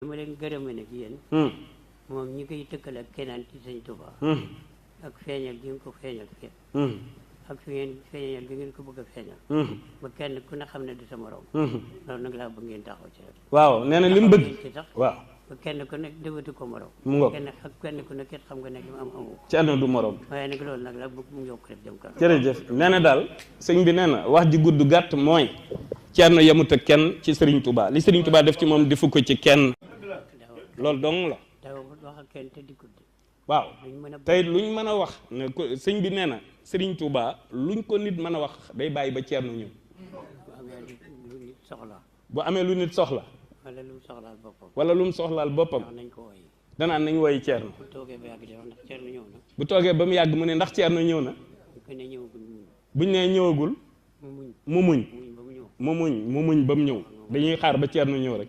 ma leen gërëme nag yéen moom ñi koy tëkkal ak kenaan ci sëñ Tuubaa ak feeñal gi nga ko feeñal fi ak fi ngeen feeñal gi ngeen ko bëgg a feeñal ba kenn ku ne xam ne du sa morom loolu nag laa bëgg ngeen taxaw ci rek waaw nee na li mu bëgg ci sax waaw ba kenn ku nekk dëwatu ko morom mu ngoog kenn ku nekk xam nga ne li mu am amu ci àdduna du morom waaye nag loolu nag la bëgg mu yokk rek jëm kanam jërëjëf nee na daal sëñ bi nee na wax ji gudd gàtt mooy Ceerno yemut ak kenn ci Serigne Touba li Serigne Touba def ci moom defu ko ci kenn loolu dong la daw wax ak kenn te dikkut waaw tey luñ mën a wax ne ko sëñ bi nee na Serigne Touba luñ ko nit mën a wax day bàyyi ba Ceerno ñëw bu amee lu nit soxla wala lu mu soxlaal boppam wala lu mu soxlaal boppam nañ ko woy danaan nañ woy Ceerno bu toogee ba yàgg di wax ndax Ceerno ñëw na bu toogee ba mu yàgg mu ne ndax Ceerno ñëw na buñ nee ñëwagul mu muñ mu muñ ba mu ñëw dañuy xaar ba Ceerno ñëw rek